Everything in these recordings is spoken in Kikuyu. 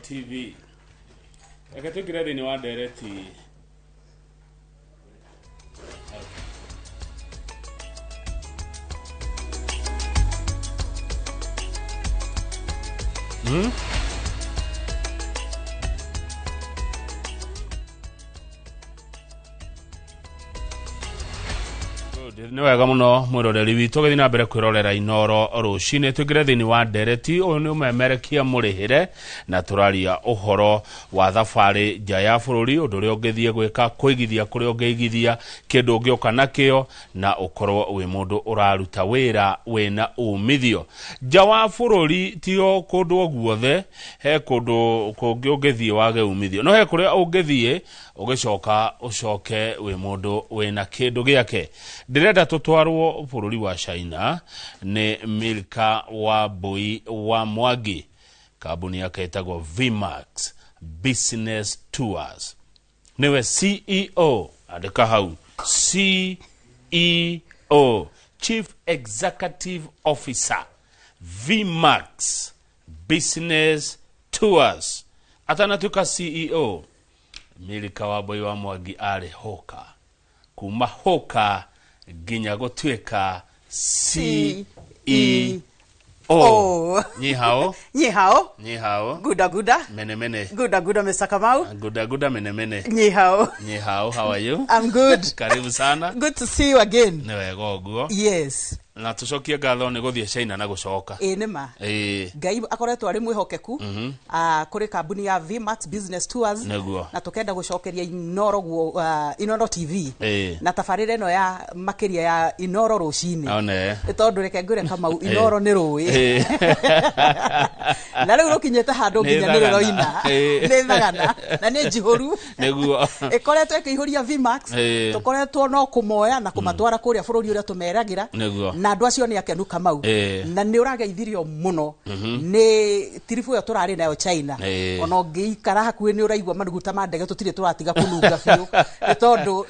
TV. Reke tũingĩre thĩinĩ wa ndereti. Good. Nĩ wega mũno mwĩroreri witũ ũgĩthiĩ na mbere kwĩrorera Inoro rũcinĩ. Tũingĩre thĩinĩ wa ndereti. Ũyũ nĩ ũmemerekia mũrĩhĩre na tũraria ũhoro wa thabarĩ nja ya bũrũri, ũndũ ũrĩa ũngĩthiĩ gwĩka, kũigithia kũrĩa ũngĩigithia, kĩndũ ũngĩũka nakĩo na ũkorwo wĩ mũndũ ũraruta wĩra wĩna umithio. Nja wa bũrũri ti o kũndũ o guothe, he kũndũ kũngĩ ũngĩthiĩ wage umithio, no he kũrĩa ũngĩthiĩ ũgĩcoka ũcoke wĩ mũndũ wĩna kĩndũ gĩake. Ndĩrenda tũtwarwo bũrũri wa China nĩ Milka Wambui wa Mwangi. Kambuni yake ĩtagwo VMAX Business Tours. Nĩwe CEO, andĩka hau CEO, Chief Executive Officer, VMAX Business Tours. Atanatuĩka CEO, Milka Wambui wa Mwangi arĩ hoka, kuma hoka nginya gũtuĩka CEO. Oh. Ni hao. Ni hao. Ni hao. Guda guda. Mene mene. Guda guda Mr. Kamau. Guda guda mene mene. Ni hao. Ni hao, how are you? I'm good. Karibu sana. Good to see you again. Nĩ wega ũguo. Yes. Na tũcokie ngatho nĩ gũthiĩ China na gũcoka. Ĩĩ nĩ ma. Ĩĩ. Ngai akoretwo arĩ mwĩhokeku kũrĩ kambuni ya VMAX Business Tours. Nĩguo. Na tũkenda gũcokeria Inoro guo, Inoro TV. Ĩĩ. Na tabarĩra ĩno ya makĩria ya Inoro rũcinĩ. One. Nĩ tondũ reke ngwĩre Kamau, Inoro nĩ rũĩ. Ĩĩ. Na rĩu rũkinyĩte handũ Nĩ nginya nĩ thagana. rũroina. Ĩĩ. Nĩ thagana. Na nĩ njihũru. Nĩguo. Ĩkoretwo ĩkĩihũria VMAX. Ĩĩ. Tũkoretwo no kũmoya na kũmatwara kũrĩa bũrũri ũrĩa tũmeragĩra. Nĩguo. Na andũ acio nĩ akenu Kamau. Ĩĩ. Na nĩ ũrageithirio mũno nĩ tiribu ĩyo tũrarĩ nayo China. Ĩĩ. Ona ũngĩikara hakuhĩ nĩ ũraigua maruguta ma ndege tũtirĩ tũratiga kũnunga biũ. Nĩ tondũ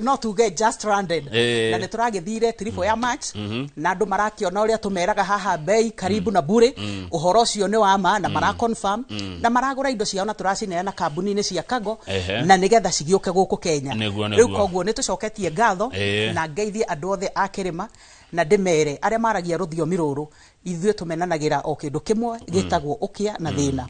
no tuge just landed. Ĩĩ. Na nĩ tũragĩthire tiribu ya March. Na andũ marakĩona ũrĩa tũmeraga haha bei karibu na bure. Ũhoro ũcio nĩ wa ma na mara confirm. Na maragũra indo ciao na tũracineana kambuni-inĩ cia cargo. Ehe. Na nĩgetha cigĩũke gũkũ Kenya. Nĩguo, Rĩu nĩguo. koguo nĩ tũcoketie ngatho Ĩĩ. na ngeithie andũ othe a kĩrĩma na ndĩmere arĩa maragia rũthiomi rũrũ ithuĩ tũmenanagĩra o kĩndũ kĩmwe gĩtagwo ũkĩa na thĩna.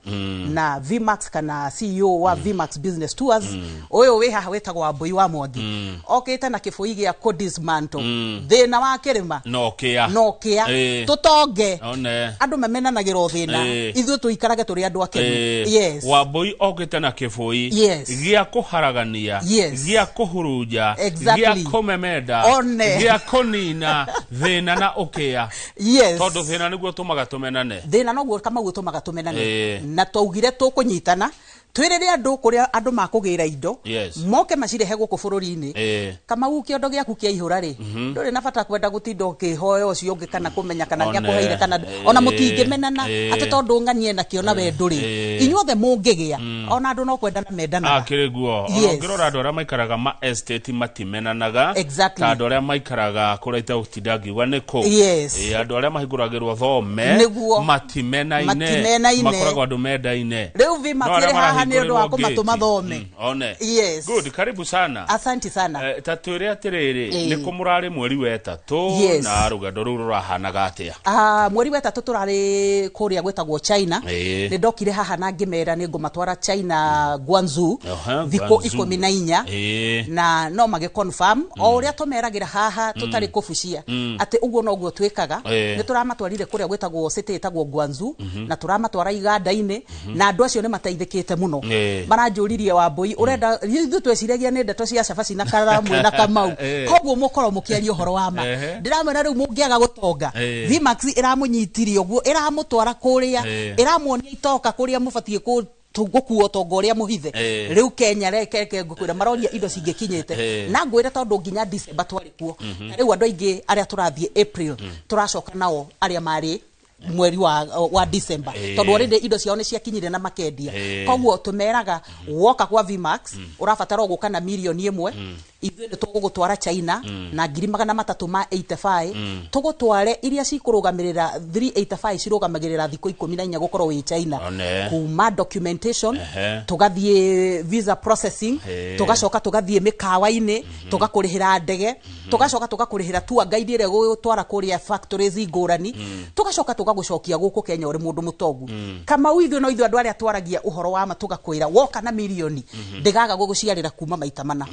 Na VMAX kana CEO wa VMAX Business Tours ũyũ wĩ haha wĩtagwo Wambui wa Mwangi okĩte na kĩbũi gĩa kũdismantle thĩna wa kĩrĩma No kĩa. no kĩa Ĩĩ. tũtonge. One. Andũ mamenanagĩra o thĩna Ĩĩ. ithuĩ tũikarage tũrĩ andũ akenu. Ĩĩ. Yes. Wambui okĩte na kĩbũi Yes. gĩa kũharagania, Yes. gĩa kũhurunja, Exactly. gĩa kũmemenda, One. gĩa kũnina thĩna na ũkĩa. Yes. Tondũ thĩna nĩguo ũtũmaga tũmenane. Thĩna noguo Kamau ũtũmaga tũmenane. Ĩĩ. Na twaugire tũkũnyitana twĩrĩre andũ kũrĩa andũ makũgĩra indo Yes. moke macirehe gũkũ bũrũri-inĩ. Ĩĩ. Kamau kĩondo gĩaku kĩaihũra rĩ, ndũrĩ na bata kwenda gũtinda ũkĩhoya ũcio ũngĩ kana kũmenya kana One. nĩakũheire kana ona Ĩĩ. mũtingĩmenana Ĩĩ. atĩ tondũ ng'anie nakĩo na we ndũrĩ. Ĩĩ. Inyuothe mũngĩgĩa ona andũ no kwendana mendanaga. Akĩrĩ guo. Ona Yes. ũngĩrora andũ arĩa maikaraga ma estate matimenanaga. Exactly. Ta andũ arĩa maikaraga kũrĩa itegũtinda ngiuga nĩ kũ. Yes. Ĩĩ, andũ arĩa mahingũragĩrwo thome Nĩguo. matimenaine. Matimenaine. Makoragwo andũ mendaine. Rĩu VMAX No arĩa ĩrĩ haha nĩ ũndũ wa marahingũrĩrwo kũmatũma gate. thome. One. Yes. Good, karibu sana. Asante sana. Ta twĩre atĩrĩrĩ, Ĩĩ. nĩ kũ mũrarĩ mweri wa ĩtatũ Yes. na rũgendo rũu rũrahanaga atĩa? Mweri wa ĩtatũ tũrarĩ kũrĩa gwĩtagwo China. Ĩĩ. Nĩ ndokire haha na ngĩmera nĩ ngũmatwara China Guangzhou Aha, thikũ Guangzhou. 14. Ĩĩ. Na no magĩ confirm o ũrĩa tũmeragĩra haha tũtarĩ kũbucia atĩ ũguo noguo twĩkaga. Ĩĩ. Nĩ tũramatwarire kũrĩa gwĩtagwo city ĩtagwo Guangzhou na tũramatwara iganda-inĩ na andũ acio nĩ mateithĩkĩte mũno. Ĩĩ. Maranjũririe Wambui ũrenda ithuĩ tweciragia nĩ ndeto cia cabaci na karamwe na Kamau. Ĩĩ. Koguo mũkorwo mũkĩaria ũhoro wa ma. Ehe. Ndĩramwĩra rĩu mũngĩaga gũtonga Ĩĩ. VMAX ĩramũnyitirie ũguo ĩramũtwara kũrĩa Ĩĩ. ĩramuonia itoka kũrĩa mũbatiĩ gũkuo ũtonga ũrĩa mũhithe. Ĩĩ. Rĩu Kenya reke ngũkwĩra maroria indo cingĩkinyĩte. Ĩĩ. Na ngwĩre tondũ nginya December twarĩ kuo. Na rĩu andũ aingĩ arĩa tũrathiĩ April tũracoka nao arĩa marĩ mweri wa December. Ĩĩ. Tondũ already indo ciao nĩ ciakinyire na makendia. Ĩĩ. Koguo tũmeraga woka kwa VMAX ũrabatara gũka na mirioni ĩmwe. Ithuĩ nĩ tũgũgũtwara China na 385,000. Tũgũtware iria cikũrũgamĩrĩra 385, cirũgamagĩrĩra thikũ 14 gũkorwo wĩ China. One. Kuma documentation, tũgathiĩ visa processing, tũgacoka tũgathiĩ mĩkawa-inĩ, tũgakũrĩhĩra ndege, tũgacoka tũgakũrĩhĩra tour guide ĩrĩa ĩgũgũtwara kũrĩa factories ngũrani, tũgacoka tũgagũcokia gũkũ Kenya ũrĩ mũndũ mũtongu. Kamau, ithuĩ no ithuĩ andũ arĩa twaragia ũhoro wa ma, tũgakwĩra woka na mirioni ndĩgaga gũgũciarĩra kuma maita mana.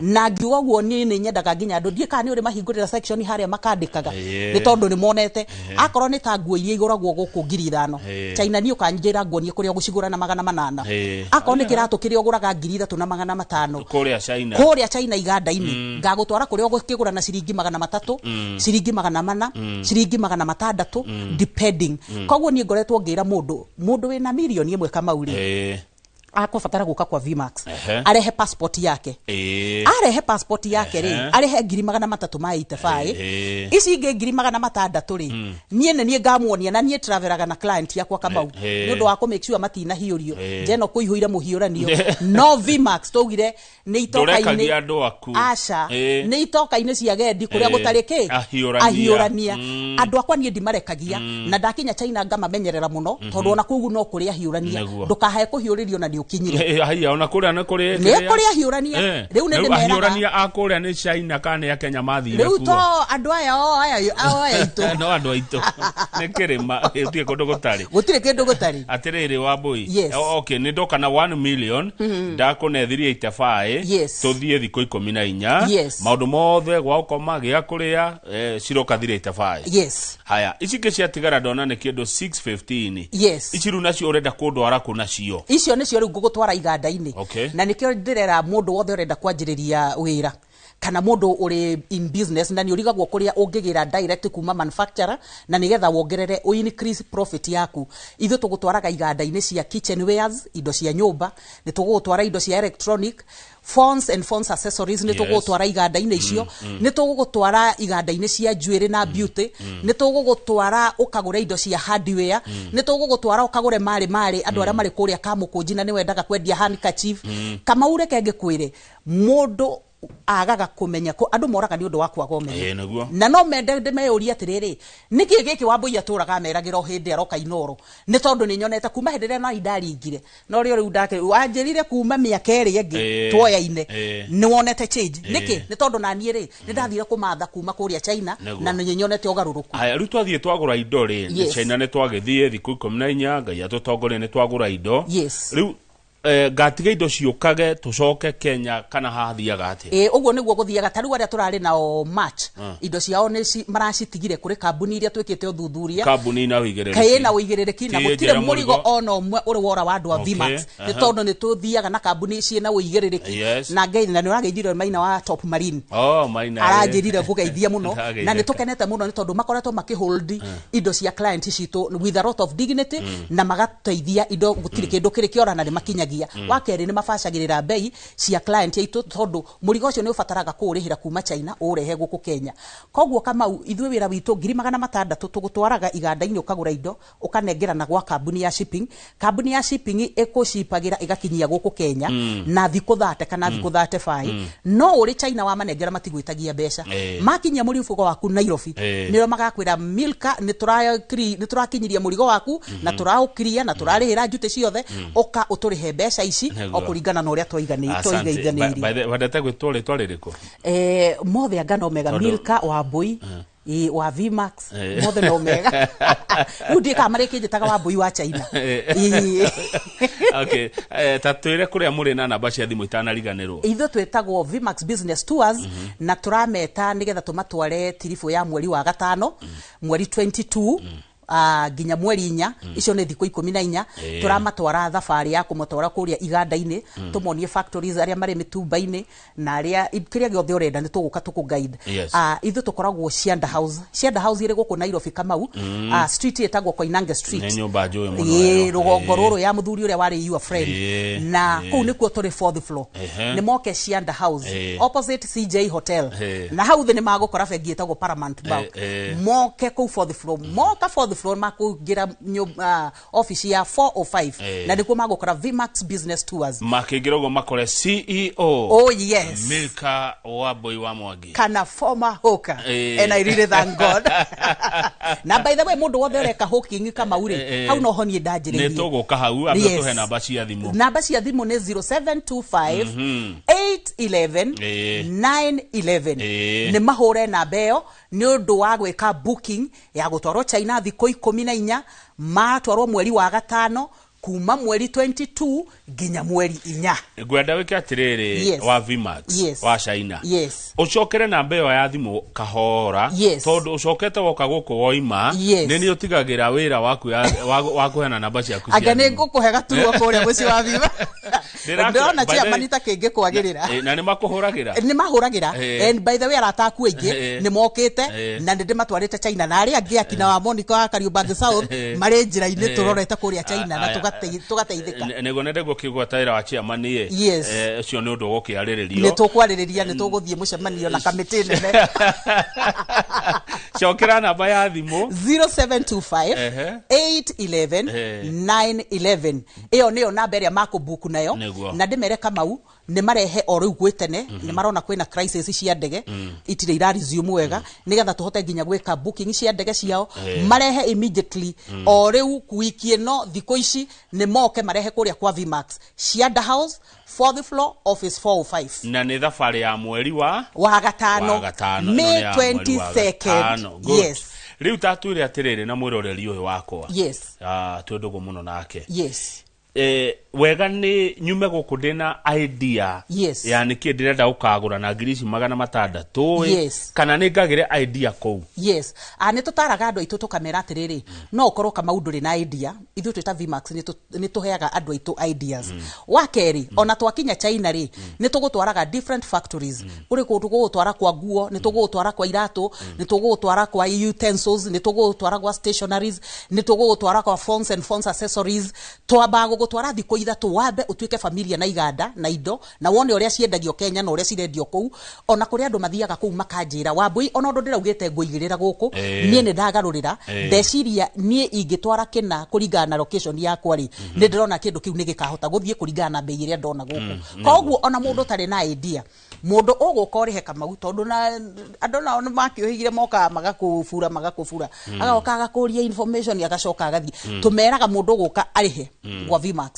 Na ngiuga ũguo, niĩ nĩ nyendaga nginya andũ, ndiĩ kana nĩ ũrĩ mahingũrĩra section harĩa makandĩkaga, nĩ tondũ nĩ monete akorwo nĩ ta nguo iria igũragwo gũkũ 5,000, China niĩ ũkanjĩra nguonie kũrĩa ũgũcigũra na 800. Akorwo nĩ kĩratũ kĩrĩa ũgũraga 3,500 kũrĩa China, kũrĩa China iganda-inĩ, ngagũtwara kũrĩa ũgũkĩgũra na ciringi 300, ciringi 400, ciringi 600, depending. Koguo niĩ ngoretwo ngĩra mũndũ wĩna mirioni 1, Kamau rĩ, akũbatara gũka kwa Vmax, arehe passport yake. Arehe passport yake rĩ, arehe 385,000. Ici ingĩ 600,000 rĩ, niĩ nĩ niĩ ngamuonia, na niĩ travelaga na client yakwa, Kamau, nĩ ũndũ wa kũ make sure matinahiũrio njeno kũihũire mũhiũranio. No Vmax twaugire nĩ itoka-inĩ. Ndũrekagia andũ aku. Aca, nĩ itoka-inĩ cia gendi kũrĩa gũtarĩ kĩ? Ahiũrania. Ahiũrania. Andũ akwa niĩ ndimarekagia, na ndakinya China ngamamenyerera mũno, tondũ ona kũu no kũrĩ ahiũrania. Ndũkahae kũhiũrĩrio na nĩ ũkinyire. Haiya, ona kũrĩa nĩ kũrĩ Nĩ kũrĩ ahiũrania. Rĩu nĩ Rĩu ndĩmeraga. ahiũrania a kũrĩa nĩ China kana nĩ a Kenya mathire Rĩu kuo? to andũ aya o aya o aya aitũ. No andũ aitũ nĩ kĩrĩma, gũtirĩ kũndũ gũtarĩ. Gũtirĩ kĩndũ gũtarĩ. Atĩrĩrĩ, Wambui. Yes. Okay, nĩ ndoka na 1 million, ndakũne 385, tũthiĩ thikũ 14. Maũndũ mothe, gwa gũkoma, gĩa kũrĩa, ciroka 385. Haya, ici ingĩ ciatigara ndona nĩ kĩndũ 615. Ici rĩu nacio ũrenda kũndwara kũ nacio? Icio nĩcio rĩu ngũgũtwara iganda-inĩ. Na nĩkĩo ndĩrera mũndũ wothe ũrenda kwanjĩrĩria wĩra kana mũndũ ũrĩ in business na nĩ ũrigagwo kũrĩa ũngĩgĩra direct kuma manufacturer na nĩgetha wongerere ũ increase profit yaku. Ithuĩ tũgũtwaraga iganda-inĩ cia kitchenwares, indo cia nyũmba, nĩ tũgũgũtwara indo cia electronic, phones and phones accessories, nĩ tũgũgũtwara iganda-inĩ icio, nĩ tũgũgũtwara iganda-inĩ cia njuĩrĩ na beauty, nĩ tũgũgũtwara ũkagũre indo cia hardware, nĩ tũgũgũtwara ũkagũre marĩ marĩ andũ arĩa marĩ kũrĩa Kamũkũnji na nĩ wendaga kwendia handkerchief. Kamau, reke ngĩkwĩre, mũndũ agaga kũmenya andũ moraga nĩ ũndũ wa kwaga ũmenyo. Ĩĩ, nĩguo. Na no mende ndĩmeyũrie atĩrĩrĩ, nĩkĩ gĩkĩ Wambũi atũraga ameragĩra o hĩndĩ aroka Inoro? Nĩ tondũ nĩ nyonete kuma hĩndĩ ĩrĩa nai ndaringire no rĩo rĩu ndake wanjĩrire kuma mĩaka ĩrĩa ĩngĩ tuoyaine, nĩ wonete change. Nĩkĩ? Nĩ tondũ naniĩ rĩ, nĩ ndathire kũmatha kuma kũrĩa China na nĩ nyonete ũgarũrũku. Haya, rĩu twathiĩ twagũra indo rĩ, China nĩ twagĩthiĩ thikũ 14, Ngai atũtongorie, nĩ twagũra indo. Rĩu ngatiga indo ciũkage tũcoke Kenya kana hathiaga atĩa? Ĩ, ũguo nĩguo gũthiaga. Ta rĩu arĩa tũrarĩ nao March, indo ciao nĩ maracitigire kũrĩ kambuni iria twĩkĩte ũthuthuria. Kambuni na ũigĩrĩrĩki. Kaĩ na ũigĩrĩrĩki na Ti gũtirĩ njĩra mũrigo mũrigo. ona ũmwe ũrĩ wora wa andũ a Vmax, nĩ tondũ nĩ tũthiaga na kambuni ciĩna ũigĩrĩrĩki. Na ngai na nĩ ũrageithirio maina wa Top Marine. Oh, maina. Aranjĩrire ngũgeithie mũno. Ndageithĩka. Na nĩ tũkenete mũno nĩ tondũ makoretwo makĩhold indo cia client citũ with a lot of dignity na magateithia indo, gũtirĩ kĩndũ kĩrĩ kĩora na nĩ makinyagia. Wa kerĩ, nĩ mabacagĩrĩra mbei cia client aitũ, tondũ mũrigo ũcio nĩ ũbataraga kũũrĩhĩra kuma China ũũrehe gũkũ Kenya. Koguo Kamau, ithuĩ wĩra witũ, 600,000 tũgũtwaraga iganda-inĩ, ũkagũra indo, ũkanengerana gwa kambuni ya shipping. Kambuni ya shipping ĩkũcipagĩra ĩgakinyia gũkũ Kenya na thikũ 30 kana thikũ 35. No ũrĩ China wamanengera matigwĩtagia mbeca. Makinyia mũrigo waku Nairobi, nĩrĩo magakwĩra, "Milka, nĩ tũrakinyiria mũrigo waku na tũraũkiria na tũrarĩhĩra njuti ciothe, ũka ũtũrĩhe mbeca ici o kũringana na ũrĩa Asante. twaigithanĩirie." Wendete gwĩtwo rĩtwa rĩrĩkũ? Mothe anga no mega. Milka Wambui, wa Vmax, mothe no mega. Rĩu ndiĩ kana marĩkĩnjĩtaga Wambui wa China. Okay. Ta twĩre kũrĩa mũrĩ na namba cia thimũ itanariganĩrwo. Ithuĩ twĩtagwo Vmax Business Tours, na tũrameta nĩgetha tũmatware tiribũ ya mweri wa gatano, mweri 22 nginya mweri 4. Icio nĩ thikũ 14. Tũramatwara thabarĩ ya kũmatwara kũrĩa iganda-inĩ, tũmonie factories, arĩa marĩ mĩtumba-inĩ na arĩa kĩrĩa gĩothe ũrenda nĩ tũgũka tũkũ guide. Ithuĩ tũkoragwo Cianda House. Cianda House ĩrĩ gũkũ Nairobi, Kamau, street ĩtagwo Koinange Street. Nĩ nyũmba njũĩ mũno ĩyo. Rũgongo rũrũ ya mũthuri ũrĩa warĩ your friend. Na kũu nĩkuo tũrĩ, fourth floor. Nĩ moke Cianda House, opposite CJ Hotel, na hau thĩ nĩ magũkora bengi ĩtagwo Paramount Bank. Moke kũu fourth floor, moka fourth Fourth floor, makũingĩra office ya 405 na nĩkuo magũkora Vmax Business Tours. Makĩingĩra ũguo makore CEO Oh yes. Milka Wambui wa Mwangi. Kana former hawker. And I really thank God. Na by the way, mũndũ wothe ũreka hawking Kamau rĩ, hau noho niĩ Nĩ ndanjĩrĩirie. tũgũka hau, ambe tũhe namba cia thimũ. Namba cia thimũ nĩ 0725 811 911. Nĩ mahũre namba ĩyo nĩ ũndũ wa gwĩka booking ya gũtwarwo China thikũ 14, matwarwo mweri wa gatano, kuma mweri 22 nginya mweri 4. Ngwenda wĩke atĩrĩrĩ, wa Vmax wa China, ũcokere namba ĩyo ya thimũ kahora, tondũ ũcokete woka gũkũ woima, nĩ niĩ ũtigagĩra wĩra waku wa kũheana namba ciaku cia Anga nĩ thimũ. ngũkũhe gaturwa kũrĩa mũciĩ wa Viva. Ndĩrona By the way- chairman ta kĩngĩkwagĩrĩra. Na nĩ makũhũragĩra. Nĩ mahũragĩra. And by the way, arata aku aingĩ nĩ mokĩte na nĩ ndĩmatwarĩte China, na arĩa angĩ akina wa Monica wa Kariobangi South marĩ njĩra-inĩ tũrorete kũrĩa China na tũgateithĩka. Nĩguo nende gũkĩgweta wĩra wa chairman ĩ. Ũcio nĩ ũndũ ũgũkĩarĩrĩrio. Nĩ tũkwarĩrĩria, nĩ tũgũthiĩ mũcemanio na kamĩtĩ nene. Cokera namba ya thimũ. 0725 811 911. Ĩyo nĩyo namba ĩrĩa makũbuku nayo. Na ndĩmere Kamau nĩ marehe o rĩu gwĩ tene, nĩ marona kwĩna crisis cia ndege, itirĩ ira resume wega, nĩgetha tũhote nginya gwĩka booking cia ndege ciao. Marehe immediately o rĩu, wiki ĩno, thikũ ici nĩ moke marehe kũrĩa kwa Vmax, Cianda House, fourth floor, office 405. Na nĩ thabarĩ ya mweri wa Wa gatano. Wa gatano. Ĩno May nĩ ya mweri wa 22nd. gatano. Good. Yes. Rĩu tatwĩre atĩrĩrĩ na mwĩroreri ũyũ wakwa, twĩ ndũgũ mũno nake, wega nĩ nyume gũkũ ndĩna idea ya nĩkĩ ndĩrenda gũkagũra na ngiri ici 600 ĩ, kana nĩ ngagĩre idea kũu? Yes, nĩ tũtaraga andũ aitũ tũkamera atĩrĩrĩ, no ũkorwo Kamau ndũrĩ na idea. Ithuĩ twĩ ta Vmax nĩ tũheaga andũ aitũ ideas. Wa kerĩ, ona twakinya China rĩ, nĩ tũgũtwaraga different factories. Kũrĩ kũndũ tũgũgũtwara kwa nguo, nĩ tũgũgũtwara kwa iratũ, nĩ tũgũgũtwara kwa utensils, nĩ tũgũgũtwara gwa stationaries, nĩ tũgũgũtwara kwa phones and phones accessories. Twambaga gũgũtwara thikũ 3, wambe ũtuĩke familia na iganda na indo, na wone ũrĩa ciendagio Kenya na ũrĩa cirendio kũu. Ona kũrĩ andũ mathiaga kũu makanjĩra, Wambui, ona ũndũ ndĩraugĩte ngũigĩrĩra gũkũ, niĩ nĩ ndagarũrĩra, ndeciria niĩ ingĩtwara kĩna kũringana na location yakwa rĩ, nĩ ndĩrona kĩndũ kĩu nĩ gĩkahota gũthiĩ kũringana na mbei ĩrĩa ndona gũkũ. Koguo ona mũndũ ũtarĩ na idea, mũndũ ũgũka ũrĩhe Kamau, tondũ na andũ nao nĩ makĩũhĩgire, mokaga magakũbura magakũbura, agoka agakũria information, agacoka agathiĩ. Tũmeraga mũndũ ũgũka arĩhe gwa Vmax,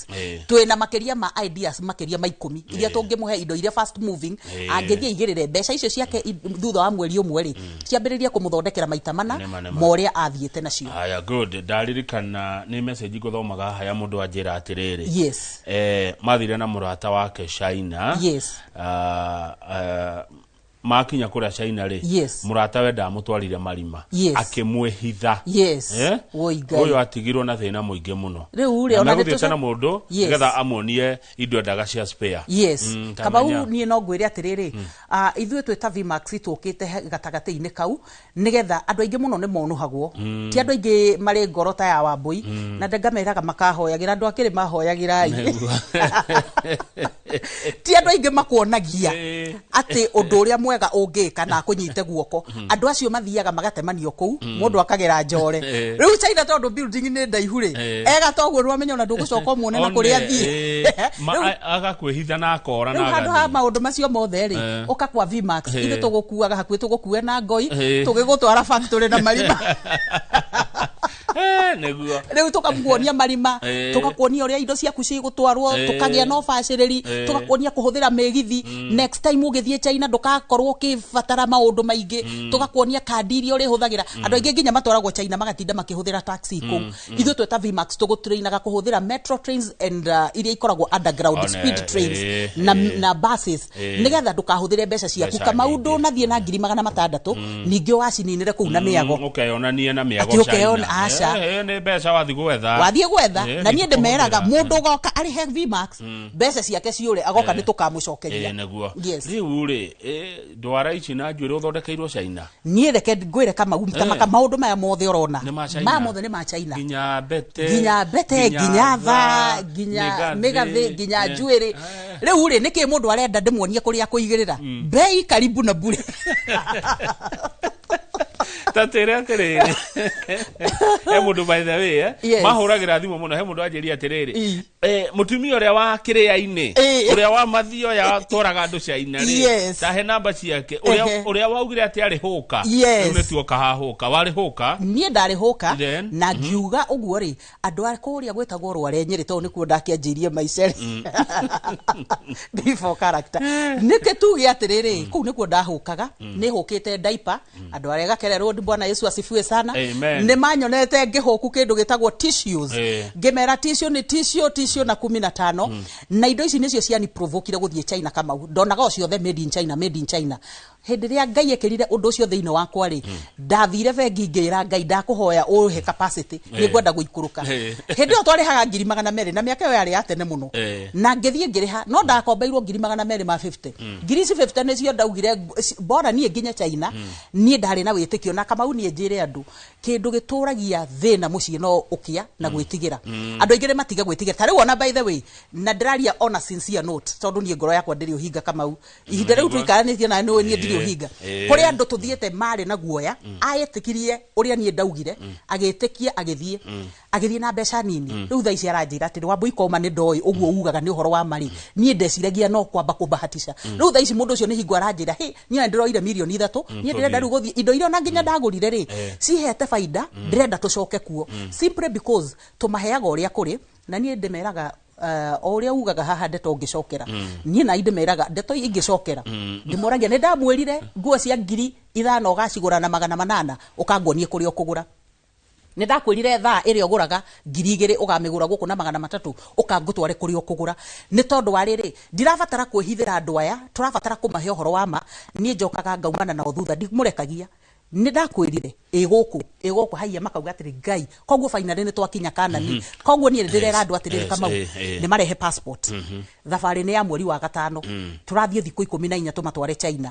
twĩna makĩria ma ideas makĩria ma 10 iria tũngĩmũhe, indo iria fast moving, angĩthiĩ aigĩrĩre mbeca icio ciake thutha wa mweri ũmwe rĩ, ciambĩrĩrie kũmũthondekera maita mana Nĩma, nĩma. ma ũrĩa athiĩte nacio. Haya, good. Ndaririkana nĩ message ngũthomaga haha ya mũndũ anjĩra atĩrĩrĩ, mathire na mũrata wake China. Makinya kũrĩa China rĩ, mũrata we ndamũtwarire marima, akĩmwĩhitha. Woi Ngai. Ũyũ atigirwo na thĩna mũingĩ mũno. Rĩu rĩ, Na ona nĩ megũthiĩte na mũndũ nĩgetha amuonie indo endaga cia spare. Yes. Kamau, Tamenya. niĩ no ngwĩre atĩrĩrĩ, ithuĩ twĩ ta Vmax tũkĩte gatagatĩ-inĩ kau nĩgetha andũ aingĩ mũno nĩ monũhagwo. Ti andũ aingĩ marĩ ngoro ta ya Wambui, na ngameraga makahoyagĩra andũ akĩrĩ mahoyagĩrai. Ti andũ aingĩ makuonagia atĩ ũndũ ũrĩa mwega ũngĩka na akũnyite guoko. Andũ acio mathiaga magatemanio kũu, mũndũ akagera njore. Rĩu China, tondũ building nĩ ndaihu rĩ, ega toguo nĩwamenya ona ndũgũcoka ũmuone na kũrĩa athiĩ. Rĩu Agakwĩhitha na akora rĩu na handũ ha agathiĩ. maũndũ macio mothe rĩ, ũka kwa Vmax, ithuĩ tũgũkuaga hakuhĩ, tũgũkue na ngoi, tũgĩgũtwara factory na marima. Nĩguo. Rĩu tũkakuonia marima, tũkakuonia ũrĩa indo ciaku cigũtwarwo, tũkagĩa na ũbacĩrĩri, tũgakuonia kũhũthĩra mĩgithi. Next time ũgĩthiĩ China ndũgakorwo ũkĩbatara maũndũ maingĩ. Tũgakuonia kandi iria ũrĩhũthagĩra. Andũ aingĩ nginya matwaragwo China magatinda makĩhũthĩra taxi kũu. Ithuĩ twĩ ta Vmax tũgũtrainaga kũhũthĩra metro trains and iria ikoragwo underground, speed trains na buses, nĩgetha ndũkahũthĩre mbeca ciaku. Mbeca Kamau, nyingĩ. ndũnathiĩ na 600,000 ningĩ ũgacininĩre kũu na mĩago. Ũkeyonanie na mĩago Atĩ ũkeyona- China. aca. Nĩ mbeca wathiĩ gwetha. Wathiĩ gwetha. Na niĩ ndĩmeraga nĩkũhũthĩra. Mũndũ ũgoka arĩhe Vmax, mbeca ciake ciũre, agoka nĩ tũkamũcokeria. Nĩguo. Yes. Rĩu rĩ, ndwara ici na njuĩrĩ ũthondekeirwo China? Niĩ reke ngwĩre Kamau, tamaka maũndũ maya mothe ũrona, Nĩ ma China. maya mothe nĩ ma China. Nginya mbete? Nginya mbete, nginya thaa, nginya mĩgathĩ, nginya njuĩrĩ. Rĩu rĩ, nĩkĩ mũndũ arenda ndĩmuonie kũrĩa kũigĩrĩra bei karibu na bure. Tatĩre atĩrĩrĩ, he mũndũ, by the way, Yes. mahũragĩra thimũ mũno, he mũndũ anjĩria atĩrĩrĩ, Ĩ. Mũtumia ũrĩa wa kĩrĩa-inĩ, Ĩ. ũrĩa wa mathioya twaraga andũ China rĩ, Yes. tahe namba ciake, ũrĩa Ehe. ũrĩa waugire atĩ arĩ hũka. Yes. Rĩu nĩtuoka hahũka, warĩ hũka. Niĩ ndarĩ hũka. Then? Na ngiuga ũguo rĩ, andũ a kũrĩa gwĩtagwo Rware Nyĩrĩ, tondũ nĩkuo ndakĩanjĩirie maica rĩ, before character, nĩkĩ tuge atĩrĩrĩ, kũu nĩkuo ndahũkaga, nĩ hũkĩte diaper andũ arĩa Gakere Road. Bwana Yesu asifiwe sana. Amen. Nĩ manyonete ngĩhũku kĩndũ gĩtagwo tissues. Ngĩmera tissue nĩ tissue, tissue na 15, na indo ici nĩcio ciani provokire gũthiĩ China. Kamau, ndonaga o ciothe made in China, made in China. Hĩndĩ ĩrĩa Ngai ekĩrire ũndũ ũcio thĩinĩ wakwa rĩ, ndathire bengi, ngĩra Ngai, ndakũhoya ũhe capacity, nĩ ngwenda gũikũrũka. Hĩndĩ ĩyo twarĩhaga 200,000, na mĩaka ĩyo yarĩ ya tene mũno. Na ngĩthiĩ ngĩrĩha, no ndakombeirwo 250,000. Ngiri ici 50 nĩcio ndaugire bora niĩ nginye China. Niĩ ndarĩ na wĩtĩkio na Kamau, niĩ njĩre andũ, kĩndũ gĩtũragia thĩna mũciĩ no ũkĩa na gwĩtigĩra. Andũ aingĩ nĩ matige gwĩtigĩra. Ta rĩu ona, by the way, na ndĩraria on a sincere note, tondũ niĩ ngoro yakwa ndĩrĩ ũhinga. Kamau, ihinda rĩu tũikaranĩtie nawe nĩũĩ niĩ ndirĩ ũhinga. Kũrĩ andũ tũthiĩte marĩ na guoya, aĩtĩkirie ũrĩa niĩ ndaugire, agĩtĩkia, agĩthiĩ na mbeca nini. Rĩu thaa ici aranjĩra atĩrĩ, "Wambui, koma nĩ ndoĩ ũguo ugaga nĩ ũhoro wa marĩ, niĩ ndeciragia no kwamba kũbahatisha." Rĩu thaa ici mũndũ ũcio nĩ hingo aranjĩra, "Hĩ, niĩ ndĩroire 3 mirioni niĩ ndĩrenda rĩu gũthiĩ indo iria ona nginya ndagũrire rĩ, cihete baida, ndĩrenda tũcoke kuo," simply because tũmaheaga ũrĩa kũrĩ. Na niĩ ndĩmeraga, o ũrĩa ugaga haha, ndeto ũngĩcokera, niĩ na ndĩmeraga ndeto ingĩcokera, ndĩmoragia, nĩ ndamwĩrire nguo cia 5000 ũgacigũra na 800, ũkanguonie kũrĩa ũkũgũra. Nĩ ndakwĩrire thaa ĩrĩa ũgũraga 2000 ũgamĩgũra gũkũ na 300, ũkangũtware kũrĩa ũkũgũra. Nĩ tondũ wa rĩrĩ, ndirabatara kwĩhithĩra andũ aya, tũrabatara kũmahe ũhoro wa ma. Niĩ njokaga ngaumana nao thutha, ndimũrekagia, nĩ ndakwĩrire ĩ gũkũ, ĩ gũkũ, haiya, makauga atĩrĩ, "Ngai." Koguo finally nĩ twakinya kanani. Koguo niĩ ndĩrera andũ atĩrĩrĩ, Kamau, nĩ marehe passport. Thabarĩ nĩ ya mweri wa gatano, tũrathiĩ thikũ 14 tũmatware China.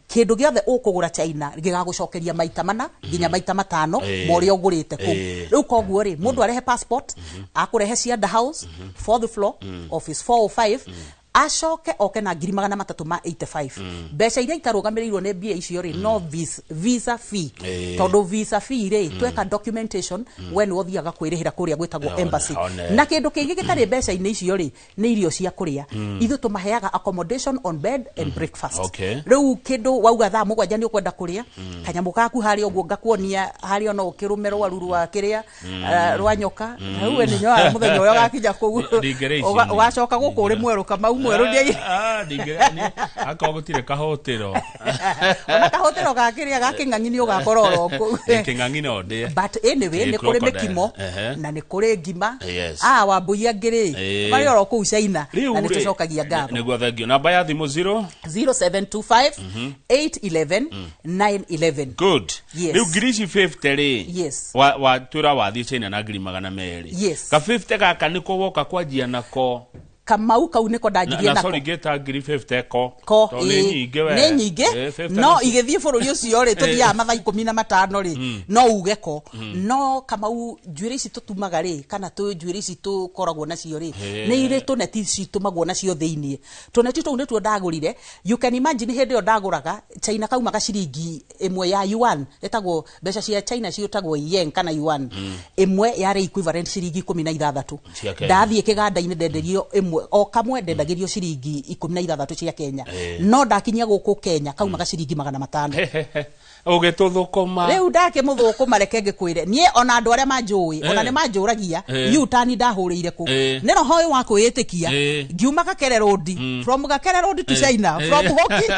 Kĩndũ gĩothe ũkũgũra China gĩgagũcokeria maita mana nginya maita matano ma ũrĩa ũgũrĩte kũu. Rĩu koguo rĩ, mũndũ arehe passport, akũrehe Cianda House, fourth floor, office 405, acoke oke na 385,000. Mbeca iria itarũgamĩrĩirwo nĩ mbia icio rĩ, no visa fee. Tondũ visa fee rĩ, tweka documentation, we nĩ ũthiaga kwĩrĩhĩra kũrĩa gwĩtagwo embassy. One. Na kĩndũ kĩngĩ gĩtarĩ mbeca-inĩ icio rĩ, nĩ irio cia kũrĩa. Ithuĩ tũmaheaga accommodation on bed and breakfast. Rĩu kĩndũ wauga thaa 7 nĩ ũkwenda kũrĩa kanyamũ gaku harĩa ũguo, ngakuonia harĩa no ũkĩrũme rwaru rwa kĩrĩa, rwa nyoka. Rĩu we nĩ nyoaga mũthenya ũrĩa ũgakinya kũu. Ndingĩrĩa ici niĩ. Ũgacoka gũkũ ũrĩ mwerũ. Kamau mwerũ ndiagĩ. Ah, akorwo gũtirĩ kahũtĩro. Ona kahũtĩro ga kĩrĩa ga kĩng'ang'i nĩ ũgakora oro kũu. Kĩng'ang'i no ndĩe. But anyway, nĩ kũrĩ crocodile. mĩkimo na nĩ kũrĩ ngima. Ah, wambui angĩ rĩ, marĩ oro kũu China. Rĩu Na nĩ rĩ, tũcokagia ngatho. Nĩguo, thengio. Namba ya thimũ 0 0725 811 911. Good. Yes. Rĩu ngiri ici 50 rĩ, Yes. wa twĩra wathiĩ China na 200,000. Yes. Ka 50 gaka nĩko woka kwanjia nako? Kamau, kau nĩko na, ndanjirie na nako. Sorry, ngĩta ngiri 50 ko. Ko. Tondũ nĩ nyingĩ we. Nĩ nyingĩ. 50 no igĩthiĩ bũrũri ũcio rĩ, tũthiaga mathaa 15 rĩ, no uge ko. No Kamau, njuĩrĩ ici tũtumaga rĩ, kana tũ njuĩrĩ ici tũkoragwo nacio rĩ, nĩ irĩ tũneti citumagwo nacio thĩiniĩ. Tũneti tũu nĩtuo ndagũrire. You can imagine, hĩndĩ ĩyo ndagũraga China kaumaga ciringi ĩmwe ya yuan, ĩtagwo, mbeca cia China ciĩtagwo yen kana yuan, ĩmwe yarĩ equivalent ciringi 16. Cia Kenya. Ndathiĩ kĩganda-inĩ ndenderio ĩmwe, o kamwe ndendagĩrio ciringi 16 cia Kenya. No ndakinyia gũkũ Kenya kaumaga ciringi 500. Ũgĩtũthũkũma. Rĩu ndakĩmũthũkũma. Reke ngĩkwĩre, niĩ ona andũ arĩa manjũĩ ona nĩ manjũragia, U-turn ndahũrĩire kũ? Nĩ roho ũyũ wa kwĩĩtĩkia. Ngiuma Gakere Road, from Gakere Road to China, from hoki.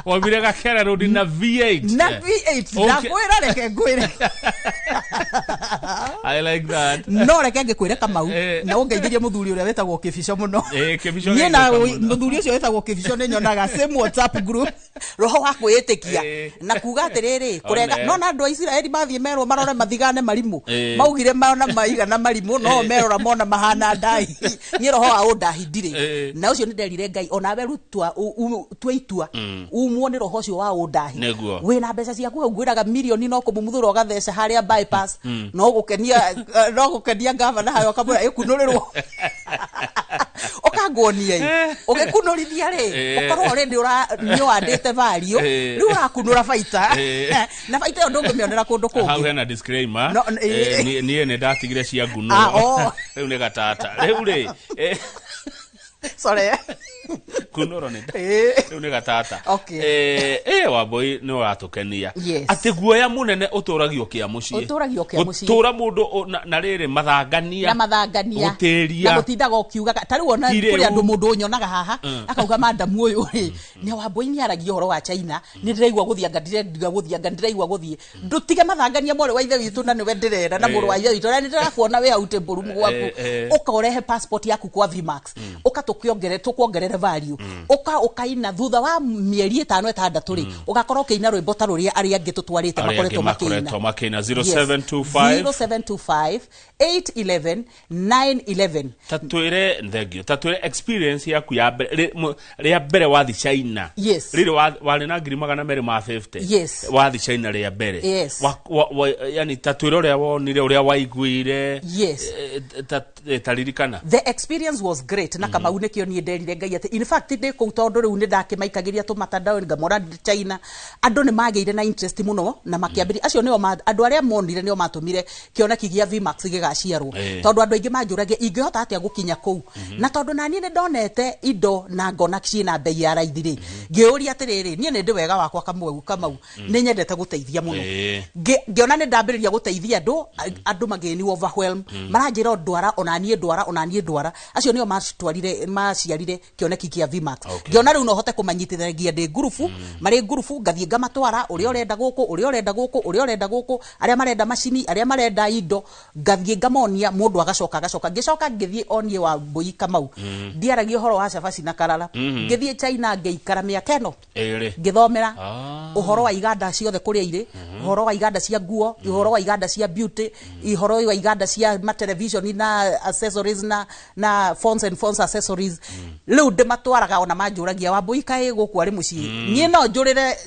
Waumire Gakere Road na V8. Na V8. Ndakwĩra, reke ngwĩre. I like that. No reke ngĩkwĩre, Kamau, na ũngeithĩrie mũthuri ũrĩa wĩtagwo Kĩbico mũno. Kĩbico Niĩ na geithĩka mũno. mũthuri ũcio wĩtagwo Kĩbico nĩ nyonaga same WhatsApp group, roho wa kwĩĩtĩkia na kuga atĩrĩrĩ, kũrega. One. No na andũ a Isiraeli mathiĩ merwo marore mathigane marimũ, maugire mona maigana marimũ, no merora mona mahana ndai. Niĩ roho wa ũndahi ndirĩ. Na ũcio nĩ nderire Ngai, onawe rutua tua itua umwo nĩ roho ũcio wa ũndahi. Wĩna mbeca ciaku hau, ngwĩraga mirioni, no kũmumuthũra ũgatheca harĩa bypass, no gũkenia gavana hayo, ũkamwĩra ĩkunũrĩrwo. Ũka nguonie ĩ ũgĩkunũrithia rĩ, ũkorwo already nĩ ũhandĩte value, rĩu ũrakunũra baita, na baita ĩyo ndũngĩmĩonera kũndũ Hau kũngĩ. Hena disclaimer. No, Niĩ nĩ ndatigire cia nguno. Ah, oh. Rĩu nĩ gatata rĩu rĩ, Sorry. Kunũro nĩ rĩu nĩ gatata. Wambui nĩ ũratũkenia. Atĩ guoya mũnene ũtũragio kĩa mũciĩ. Ũtũragio kĩa mũciĩ. Gũtũra mũndũ na rĩrĩ mathangania. Na mathangania. Gũtĩria. Na gũtindaga ũkiugaga ta rĩu ona Ti rĩu. Kũrĩ andũ mũndũ ũnyonaga haha akauga, "Madamu ũyũ rĩ, nĩ Wambui nĩ aragia ũhoro wa China, nĩ ndĩraigua gũthiĩ, anga ndĩrendiga gũthiĩ, anga ndĩraigua gũthiĩ." Ndũtige mathangania, mwarĩ wa ithe witũ, na nĩwe ndĩrera na mũrũ wa ithe witũ, na nĩ ndĩrakuona wĩ hau table room gwaku. Ũka ũrehe passport yaku kwa Vmax, ũka tũkĩongere tũkuongerere value, ũka ũkaina thutha wa mĩeri 5 6 rĩ, ũgakorwo ũkĩina rwĩmbo ta rũrĩa arĩa angĩ tũtwarĩte Arĩa angĩ makoretwo makĩina. Makoretwo makĩina. Yes. 0725 0725 811 911. Ta twĩre, thengio, ta twĩre experience yaku ya mbere rĩa mbere wathi China. Rĩrĩ warĩ na 250,000. Wathi China rĩa mbere. Yani ta twĩre ũrĩa wonire, ũrĩa waiguire. Ta ririkana. The experience was great, na Kamau nĩkĩo niĩ nderire Ngai atĩ in fact ndĩ kũu, tondũ rĩu nĩ ndakĩmaikagĩria tũmatandao ngamora China, andũ nĩ magĩire na interest mũno na makĩambĩrĩria. Acio nĩo andũ arĩa monire nĩo matũmire kĩoneki gĩa Vmax gĩgaciarwo, tondũ andũ aingĩ manjũragia ingĩhota atĩa gũkinya kũu, na tondũ naniĩ nĩ ndonete indo na ngona ciĩna bei ya raithi rĩ, ngĩũria atĩrĩrĩ, niĩ nĩ ndĩ wega wakwa Kamau, Kamau nĩ nyendete gũteithia mũno. Ngĩona nĩ ndambĩrĩria gũteithia andũ, andũ magĩni overwhelm, maranjĩra o ndwara, ona niĩ ndwara, ona niĩ ndwara. Acio nĩo matwarire maciarire kĩoneki kĩa Vmax. Ngĩona rĩu no hote kũmanyitithanagia ndĩ ngurubu, marĩ ngurubu ngathiĩ ngamatwara, ũrĩa ũrenda gũkũ, ũrĩa ũrenda gũkũ, ũrĩa ũrenda gũkũ, arĩa marenda macini, arĩa marenda indo, ngathiĩ ngamonia, mũndũ agacoka agacoka. Ngĩcoka ngĩthiĩ o niĩ wa Mbũi Kamau, ndiaragia ũhoro wa cabaci na karara, ngĩthiĩ China ngĩikara mĩaka ĩno 2. Ngĩthomera ũhoro wa iganda ciothe kũrĩa irĩ, ũhoro wa iganda cia nguo, ũhoro wa iganda cia beauty, ũhoro wa iganda cia matelevision na accessories na phones and phones accessories. Rĩu ndĩmatwaraga, ona manjũragia, "Wambũi, kaĩ gũkũ arĩ mũciĩ?" Niĩ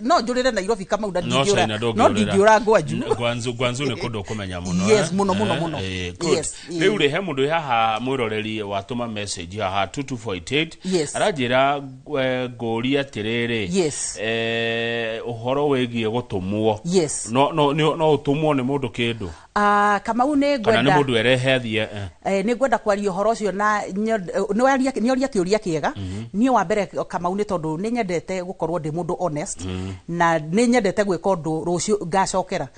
no njũrĩre Nairobi, Kamau, na No ndingĩũra China no ndũngĩũrĩra. Ndingĩũra Ngwanju. Gwanzu nĩ kũndũ ũkũmenya mũno. Yes, Eh? Mũno, mũno, mũno. Good. Yes, Rĩu rĩ, he mũndũ wĩ haha mwĩroreri watũma message haha 2248. Aranjĩra, ngũrie atĩrĩrĩ, ũhoro wĩgiĩ gũtũmwo. No ũtũmwo nĩ mũndũ kĩndũ? Ah, Kamau, nĩ Kana nĩ ngwenda mũndũ erehe athiĩ? Nĩ ngwenda kwaria ũhoro ũcio na nĩ oria kĩũria kĩega. Niĩ wa mbere, Kamau, nĩ tondũ nĩ nyendete gũkorwo ndĩ mũndũ honest, na nĩ nyendete gwĩka ũndũ rũciũ ngacokera.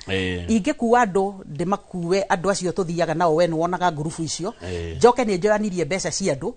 Ingĩkua andũ, ndĩmakue andũ acio tũthiaga nao, we nĩ wonaga ngurubu icio, njoke nĩ njoyanirie mbeca cia andũ,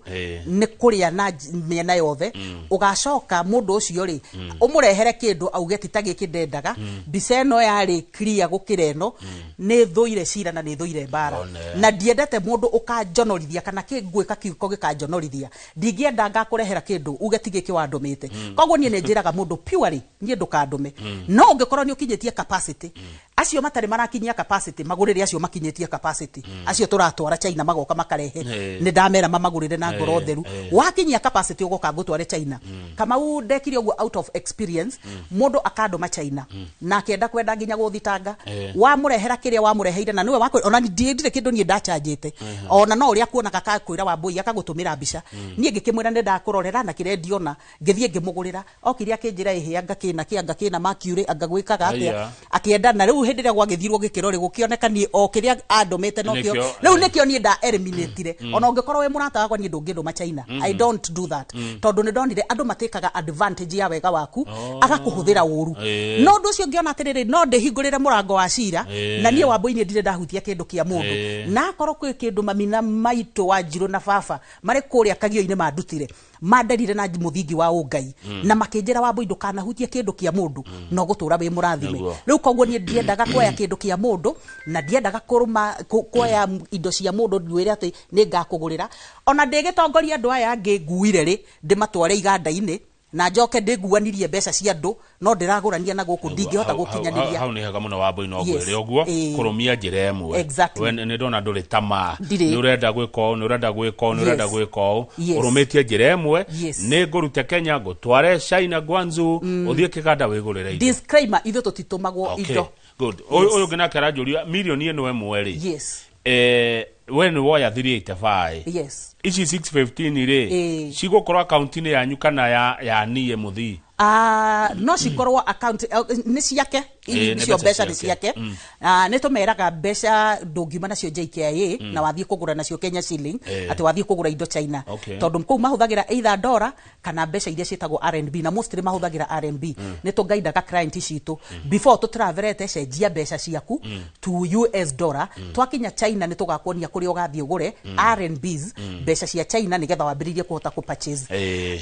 nĩ kũrĩa na mĩena yothe. Ũgacoka mũndũ ũcio rĩ, ũmũrehere kĩndũ auge ti ta gĩkĩ ndendaga, mbica ĩno yarĩ clear gũkĩra ĩno. Nĩ thũire cira na nĩ thũire mbara. One. Na ndiendete mũndũ ũkanjonorithia kana kĩngwĩka kiugo gĩkanjonorithia. Ndingĩenda ngakũrehera kĩndũ uge ti gĩkĩ wandũmĩte. Koguo niĩ nĩ njĩraga mũndũ purely, niĩ ndũkandũme, no ũngĩkorwo nĩ ũkinyĩtie capacity, acio matarĩ marakinyia capacity magũrĩre acio makinyĩtie capacity, acio tũratwara China magoka makarehe. Nĩ ndamera mamagũrĩre na ngoro theru. Wakinyia capacity ũgoka ngũtware China. Kamau, ndekire ũguo out of experience. Mũndũ akandũma China na akĩenda kwenda nginya gũthitanga. Wamũrehera kĩrĩa wamũreheire na nĩwe wakũ ona ndirĩ kĩndũ niĩ ndachanjĩte, ona no ũrĩa akuonaga akakwĩra Wambũi, akagũtũmĩra mbica. Niĩ ngĩkĩmwĩra nĩ ndakũrorera na kĩrĩa ndiona, ngĩthiĩ ngĩmũgũrĩra. Okire akĩnjĩra, "Ĩhĩ, anga kĩna kĩ, anga kĩna mercury, anga gwĩkaga atĩa?" Aya. Akĩenda na rĩu hĩndĩ ĩrĩa gwagĩthirwo gĩkĩro rĩ, gũkĩoneka niĩ o kĩrĩa andũmĩte nokĩo. Nĩkĩo, Rĩu nĩkĩo niĩ nda eliminatire. Ona ũngĩkorwo wĩ mũrata wakwa, niĩ ndũngĩndũma China. I don't do that, tondũ nĩ ndonire andũ matĩkaga advantage ya wega waku, agakũhũthĩra ũru. No ũndũ ũcio ngĩona atĩrĩrĩ, no ndĩhingũrĩre mũrango wa cira. Na niĩ Wambũi-inĩ ndirĩ ndahutia kĩndũ kĩa mũndũ. Na akorwo kwĩ kĩndũ mami na maitũ wa Njirũ na baba marĩ kũrĩa kagio-inĩ mandutire, manderire na mũthingi wa ũngai na makĩnjĩra, "Wambũi, ndũkanahutie kĩndũ kĩa mũndũ, no gũtũra wĩ mũrathime." Rĩu koguo niĩ ndiendaga kuoya kĩndũ kĩa mũndũ, na ndiendaga kũrũma kuoya indo cia mũndũ ndwĩre atĩ nĩ ngakũgũrĩra. Ona ndĩgĩtongoria andũ aya angĩ nguire rĩ, ndĩmatware iganda-inĩ na njoke ndĩnguanirie mbeca cia andũ, no ndĩragũrania na gũkũ ndingĩhota gũkinyanĩria. Hau nĩ hega mũno, Wambũi, no Yes. ngwĩre ũguo, kũrũmia njĩra ĩmwe. We nĩ ndona ndũrĩ tamaa. Ndirĩ. Nĩ ũrenda gwĩka ũũ, nĩ ũrenda gwĩka ũũ, nĩ ũrenda gwĩka ũũ. Ũrũmĩtie njĩra ĩmwe. Nĩ ngũrute Kenya ngũtware China Guangzhou, ũthiĩ kĩganda wĩgũrĩre indo. Disclaimer, ithuĩ tũtitũmagwo indo. Good. Ũyũ ũngĩ nake aranjũria, mirioni ĩno ĩmwe rĩ, We nĩ woya 385. Yes. Ici 615 rĩ, cigũkorwo akaunti-inĩ yanyu kana ya niĩ mũthii? Ah, no cikorwo account nĩ ciake. Nĩ icio mbeca mbeca nĩ ciake. ciake. Ah, nĩ tũmeraga mbeca ndũngiuma nacio JKIA na wathiĩ kũgũra nacio Kenya shilling, atĩ wathiĩ kũgũra indo China, tondũ kũu mahũthagĩra either dollar kana mbeca iria ciĩtagwo RMB, na mostly mahũthagĩra RMB. Nĩ tũgaidaga client citũ before tũtravelete, cenjia mbeca ciaku to US dollar. Twakinya China nĩ tũgakuonia kũrĩa ũgathiĩ ũgũre RMBs, mbeca cia China, nĩgetha wambĩrĩrie kũhota kũ purchase.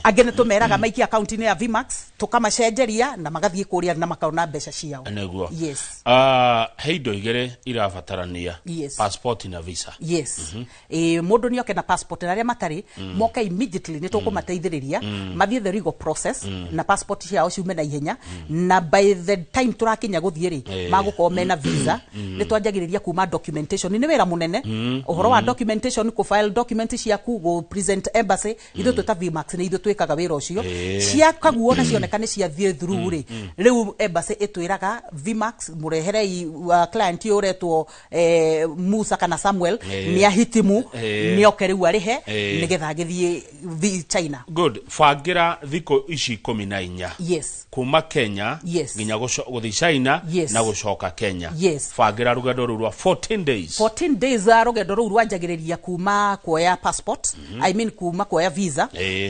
Angĩ nĩ tũmeraga maikie akaunti-inĩ ya Vmax, tũkamacenjeria na magathiĩ kũrĩa na makaona mbeca ciao. Nĩguo. Yes. Ah, he indo igĩrĩ irabatarania: passport na visa. Yes, ĩ mũndũ nĩ oke na passport, na arĩa matarĩ moke immediately, nĩ tũkũmateithĩrĩria mathiĩ the legal process na passport ciao ciume na ihenya, na by the time tũrakinya gũthiĩ rĩ, magũkorwo mena visa. Nĩ twanjagĩrĩria kuma documentation. Nĩ wĩra mũnene ũhoro wa documentation, kũ file document ciaku, gũ present embassy. Ithuĩ twĩta Vmax nĩ ithuĩ twĩkaga wĩra ũcio. Ciakaguo na cioneka nĩ ciathiĩ through rĩ, rĩu embassy ĩtwĩraga, "Vmax, mũreherei client ũyũ ũretwo Musa kana Samuel, nĩ ahitimu, nĩ oke rĩu arĩhe nĩgetha agĩthiĩ China." Good. Bangĩra thikũ ici 14 kuma Kenya nginya gũthiĩ China na gũcoka Kenya. Bangĩra rũgendo rũu rwa 14 days. 14 days. Rũgendo rũu rwanjagĩrĩria kuma kuoya passport, I mean kuma kuoya visa.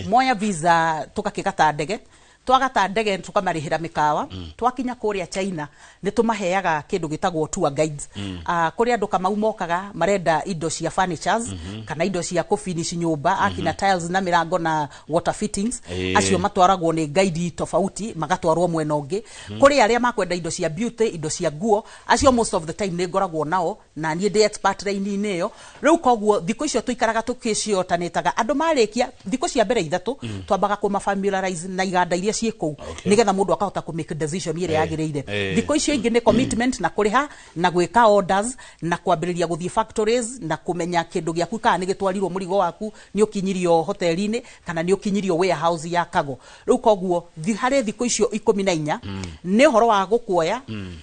Moya visa, tũgakĩgata ndege. Twagata ndege, tũkamarĩhĩra mĩkawa. Twakinya kũrĩa China, nĩ tũmaheaga kĩndũ gĩtagwo tour guides. Kũrĩ andũ Kamau mokaga marenda indo cia furnitures kana indo cia kũfinish nyũmba, akina tiles na mĩrango na water fittings. Acio matwaragwo nĩ guide tofauti, magatwarwo mwena ũngĩ. Kũrĩ arĩa makwenda indo cia beauty, indo cia nguo, acio most of the time nĩ ngoragwo nao na niĩ ndĩ expert raini-inĩ ĩyo. Rĩu koguo thikũ icio tũikaraga tũkĩciotanĩtaga andũ. Marĩkia thikũ cia mbere 3, twambaga kũma familiarize na iganda iria ciĩ kũu, nĩgetha mũndũ akahota kũ make decision ĩrĩa yagĩrĩire. Thikũ icio ingĩ nĩ commitment na kũrĩha na gwĩka orders na kwambĩrĩria gũthiĩ factories na kũmenya kĩndũ gĩaku kana nĩ gĩtwarirwo, mũrigo waku nĩ ũkinyirio hoteli-inĩ kana nĩ ũkinyirio warehouse ya cargo. Rĩu koguo harĩ thikũ icio 14 nĩ ũhoro wa gũkuoya,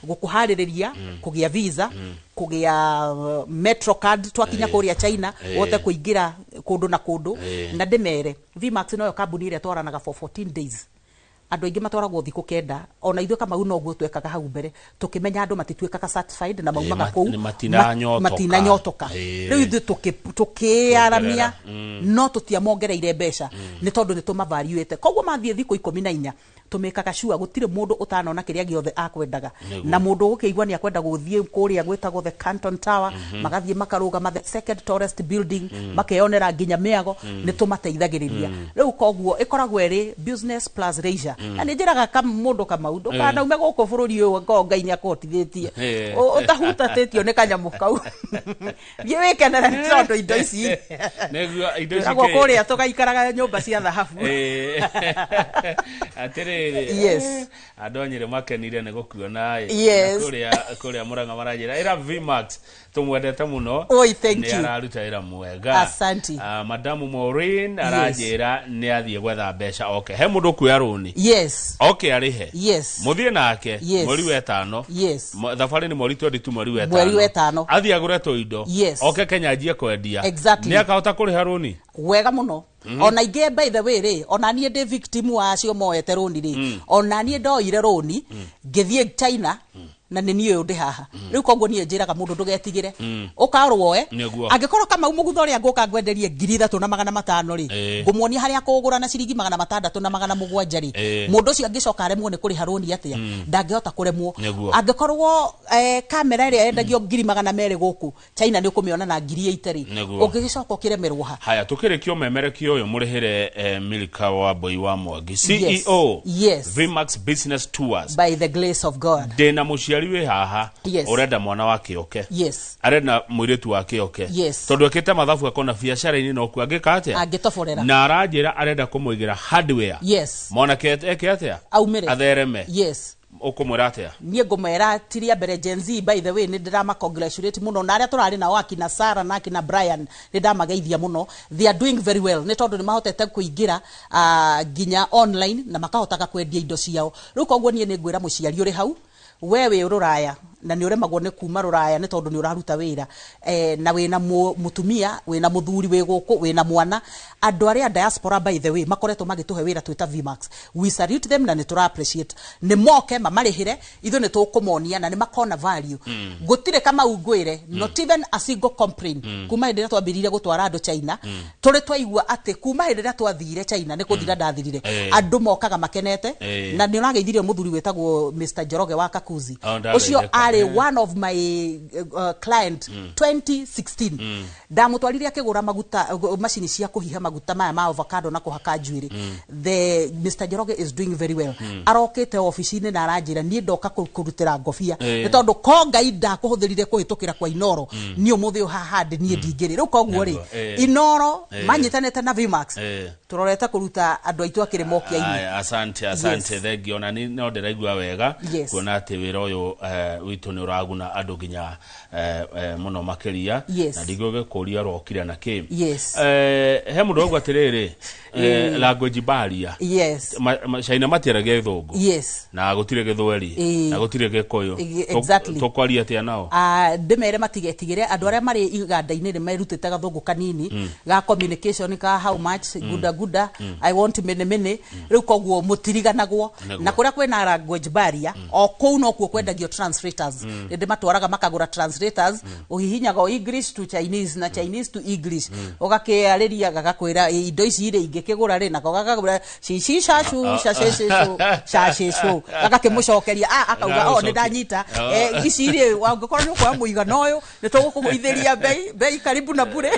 gũkũharĩrĩria, kũgĩa visa, kũgĩa metro card, twakinya kũrĩa China wote kũingĩra kũndũ na kũndũ. Na ndĩmere Vmax noyo kambuni ĩrĩa twaranaga for 14 days. Andũ aingĩ matwaragwo thikũ 9. Ona ithuĩ Kamau noguo twekaga hau mbere, tũkĩmenya andũ matituĩkaga satisfied na maumaga kũu matinanyotoka. Matinanyotoka. Rĩu ithuĩ tũkĩaramia, no tũtiamongereire mbeca nĩ tondũ nĩ tũmavariũĩte. Koguo mathiĩ thikũ 14, tũmĩkaga sure gũtirĩ mũndũ ũtanona kĩrĩa gĩothe akwendaga. Na mũndũ ũgũkĩigua nĩ akwenda gũthiĩ kũrĩa gwĩtagwo the Canton Tower, magathiĩ makarũgama the second tallest building, makeyonera nginya mĩago, nĩ tũmateithagĩrĩria. Rĩu koguo ĩkoragwo ĩrĩ business plus leisure. Na nĩ njĩraga mũndũ, Kamau, ndũkanaume gũkũ bũrũri ũyũ ngoo Ngai nĩ akũhotithĩtie ũtahutatĩtio nĩ kanyamũ kau. Thiĩ wĩkenere, nĩ tondũ indo ici Nĩguo indo ici twĩragwo kũrĩa tũgaikaraga nyũmba cia thahabu. Atĩrĩrĩ, andũ a Nyĩrĩ makenire nĩ gũkuona ĩ. Na kũrĩa Mũrang'a maranjĩra, ĩra Vmax tũmwendete mũno. Oi, thank Nĩ you. araruta wĩra mwega. Asante. Ah, Madamu Maureen aranjĩra nĩ athiĩ gwetha mbeca oke he mũndũ ũkuoya rũni, oke arĩhe, mũthiĩ nake mweri wa ĩtano. Thabarĩ nĩ mweri 22, mweri wa Mweri wa ĩtano. Athiĩ agũre tũindo, oke Kenya anjie kwendia. Nĩ akahota kũrĩha rũni? Wega mũno. Ona ingĩ, by the way rĩ, ona niĩ ndĩ victim wa acio moete rũni rĩ. Ona niĩ ndoire rũni ngĩthiĩ China, na nĩ niĩ ũyũ ndĩ haha rĩu. Koguo niĩ njĩraga mũndũ, ndũgetigĩre, ũkarwoe. Angĩkorwo Kamau mũgutho ũrĩa ngũka ngwenderie 3500 rĩ, ngũmuonia harĩa kũgũra na ciringi 607 rĩ, mũndũ ũcio angĩcoka aremwo nĩ kũrĩha rũni atĩa? Ndangĩhota kũremwo. Angĩkorwo kamera ĩrĩa yendagio 200,000 gũkũ China nĩ ũkũmĩona na 80,000 rĩ, ũngĩgĩcoka ũkĩremerwo ha? Haya, tukĩrĩkia ũmemerekio ũyũ mũrĩhĩre Milka wa Mbui wa Mwangi, CEO Vmax Business Tours. By the grace of God. Ndĩna mũciari wĩ haha ũrenda mwana wake oke, arenda mũirĩtu wake oke, tondũ ekĩte mathabu akona biacara-inĩ no kuo angĩka atĩa? Angĩtoborera. Na aranjĩra arenda kũmũigĩra hardware. Mwanake eke atĩa? Aumĩre. Athereme. Ũkũmwĩra atĩa? Niĩ ngũmera tiria mbere. Gen Z, by the way, nĩ ndĩrama congratulate mũno, na arĩa tũrarĩ nao akina Sarah na akina Brian, nĩ ndamageithia mũno. They are doing very well, nĩ tondũ nĩ mahotete kũingĩra nginya online na makahotaga kwendia indo ciao. Rĩu koguo niĩ nĩ ngwĩra mũciari ũrĩ hau We wĩ rũraya na nĩ ũremagwo nĩ kuma rũraya nĩ tondũ nĩ ũraruta wĩra, na wĩna mũtumia, wĩna mũthuri wĩ gũkũ, wĩna mwana. Andũ arĩa diaspora, by the way, makoretwo magĩtũhe wĩra twĩta Vmax, we salute them na nĩ tũra appreciate. Nĩ moke mamarĩhĩre, ithuĩ nĩ tũkũmonia na nĩ makona value. Gũtirĩ Kamau ngwĩre, not even a single complaint kuma hĩndĩ ĩrĩa twambĩrĩirie gũtwara andũ China. Tũrĩ twaigua atĩ kuma hĩndĩ ĩrĩa twathire China nĩ kũthira ndathirire. Andũ mokaga makenete. Na nĩ ũrageithirie mũthuri wĩtagwo Mr Njoroge wa Kakuzi. Oh, ndageithĩka. Ũcio arĩ one of my client 2016. Ndamũtwarire akĩgũra maguta, macini cia kũhiha maguta maya ma avocado na kũhaka njuĩrĩ. The Mr Njoroge is doing very well. Arokĩte obici-inĩ na aranjĩra niĩ ndoka kũrutĩra ngobia nĩ tondũ ko Ngai ndakũhũthĩrire kũhĩtũkĩra kwa Inoro, niĩ ũmũthĩ ũyũ haha ndĩ niĩ ndingĩrĩ rĩu. Koguo rĩ, Nĩguo, Inoro manyitanĩte na Vmax, tũrorete kũruta andũ aitũ akĩrĩ mokia-inĩ. Aya, asante, asante. Yes. Thengiũ. Ona ni no ndĩraigua wega kuona atĩ wĩra ũyũ witũ nĩ ũraguna andũ nginya mũno makĩria. Na ndigũgĩkũria rokire na kĩ. He mũndũ wauga atĩrĩrĩ, language barrier. China matiaragia gĩthũngũ na gũtirĩ gĩthweri na gũtirĩ gĩkũyũ. Tũkwaria atĩa nao? Ah, ndĩmere matigetigĩre. Andũ arĩa marĩ iganda-inĩ nĩ merutĩte gathũngũ kanini ga communication, ka how much, guda guda, I want mene mene. Rĩu koguo mũtiriganagwo. Na kũrĩa kwĩna language barrier, o kũu nokuo kwendagio translators. Nĩ ndĩmatwaraga makagũra translators. Ũhihinyaga o English to Chinese na Chinese to English, ũgakĩarĩria gagakwĩra, "Ĩ, indo ici rĩ ingĩkĩgũra rĩ?" Nako gakagũra cici cacu cacececũ cacecũ, gagakĩmũcokeria. Ah, akauga, "Oh, nĩ ndanyita." Ici rĩ, angĩkorwo nĩ ũkuoya mũigana ũyũ, nĩ tũgũkũgũithĩria bei, bei karibu na bure,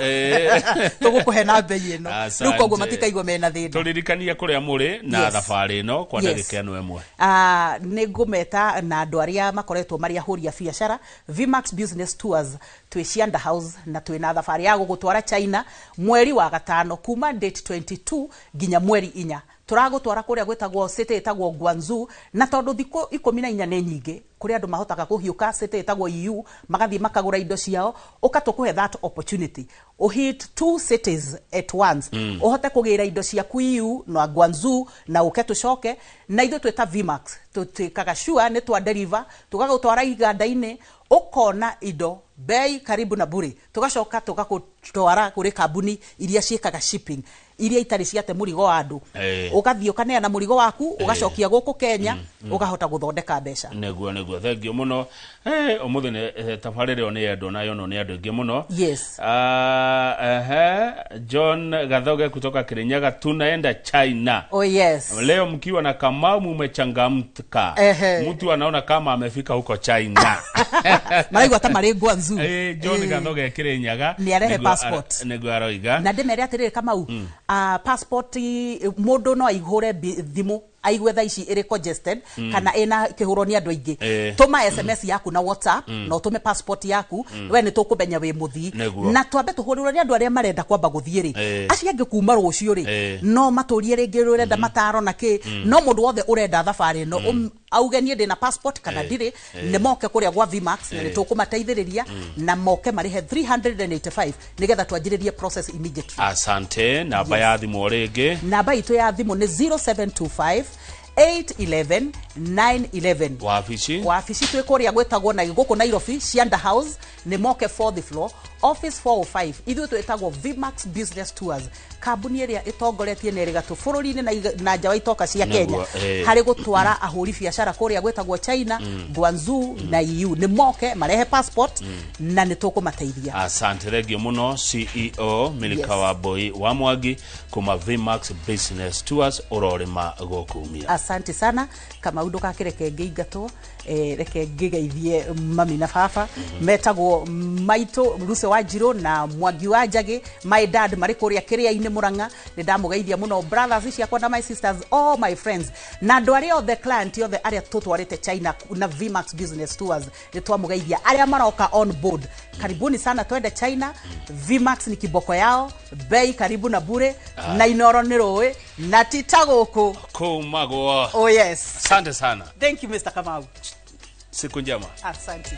tũgũkũhe na bei ĩno. Rĩu koguo Asante. matikaigua mena thĩna. Tũririkanie kũrĩa mũrĩ na thabarĩ ĩno kwa ndagĩka ĩno ĩmwe. Ah, nĩ ngũmeta na andũ arĩa makoretwo marĩ ahũri a biacara, Vmax Business Tours twĩ Cianda House, na twĩ na thabarĩ ya gũgũtwara China mweri wa gatano kuma date 22 nginya mweri 4. Tũragũtwara kũrĩa gwĩtagwo city ĩtagwo Guangzhou, na tondũ thikũ 14 nĩ nyingĩ, kũrĩ andũ mahotaga kũhiũka city ĩtagwo EU magathiĩ makagũra indo ciao. Ũka tũkũhe that opportunity, uhit two cities at once, ũhote kũgĩra indo ciaku EU na Guangzhou na ũke tũcoke. Na ithuĩ twĩta Vmax tũtuĩkaga sure nĩ twa deliver, tũgagũtwara iganda-inĩ, ũkona indo bei karibu na bure, tũgacoka tũgagũtwara kũrĩ kambuni iria ciĩkaga shipping, iria itarĩ ciate mũrigo wa andũ. Ũgathiĩ ũkaneana mũrigo waku, ũgacokia gũkũ Kenya, ũkahota gũthondeka mbeca. Nĩguo, thengiũ mũno. Ũmũthĩ nĩ tabarĩra ĩyo nĩ yendwo na yonwo nĩ andũ aingĩ mũno. Ah, ehe, John Gathoge kutoka Kirinyaga, tunaenda China. Oh yes. Leo mkiwa na Kamau mumechangamka. Mtu anaona kama amefika huko China. Maraigua ta marĩ Guangzhou. John Gathoge Kirinyaga. Nĩ arehe Nĩguo passport. Nĩguo aroiga. Na ndĩmere atĩrĩrĩ, Kamau, passport, mũndũ no aihũre thimũ aigue thaa ici ĩrĩ congested kana ĩna kĩhũro nĩ andũ aingĩ. Tũma SMS yaku na WhatsApp na ũtũme passport yaku, we nĩ tũkũmenya wĩ mũthii. Na twambe tũhũrĩrwo nĩ andũ arĩa marenda kwamba gũthiĩ rĩ, acio angĩ kuma rũciũ rĩ, no matũrie rĩngĩ ũrenda mataro na kĩ. No mũndũ wothe ũrenda thabarĩ ĩno, auge niĩ ndĩna passport kana ndirĩ, nĩ moke kũrĩa gwa Vmax na nĩ tũkũmateithĩrĩria, na moke marĩhe 385 nĩgetha twanjĩrĩrie process immediately. Asante. Namba ya thimũ o rĩngĩ. Namba itũ ya thimũ nĩ 0725 811 911. Wabici? Wabici twĩ kũrĩa gwĩtagwo na gũkũ Nairobi, Cianda House, nĩ moke fourth floor, office 405. Ithuĩ twĩtagwo Vmax Business Tours, kambuni ĩrĩa ĩtongoretie na ĩrĩ gatũ bũrũri-inĩ na nja wa itoka cia Kenya harĩ gũtwara ahũri biacara kũrĩa gwĩtagwo China, Guangzhou na EU. Nĩ moke marehe passport na nĩ tũkũmateithia. Asante, thengio mũno, CEO Milika wa Mbui wa Mwangi kuma Vmax Business Tours, ũrorĩma gũkumia. Asante sana, Kamau. Ndũgakĩreke ngĩingatwo. Reke ngĩgeithie mami na baba, metagwo maitũ Lucy wa Njirũ na Mwangi wa Njagĩ, my dad, marĩ kũrĩa kĩrĩa-inĩ Mũrang'a. Nĩ ndamũgeithia mũno, brothers ciakwa na my sisters, all my friends na andũ arĩa othe, client othe arĩa tũtwarĩte China na Vmax Business Tours, nĩ twamũgeithia. Arĩa maroka on board, karibuni sana, twende China. Vmax ni kiboko yao, bei karibu na bure, na Inoro nĩ rũĩ na tita gũkũ kumagwo. Oh yes. Asante sana. Thank you, Mr Kamau. Siku njema. Asante.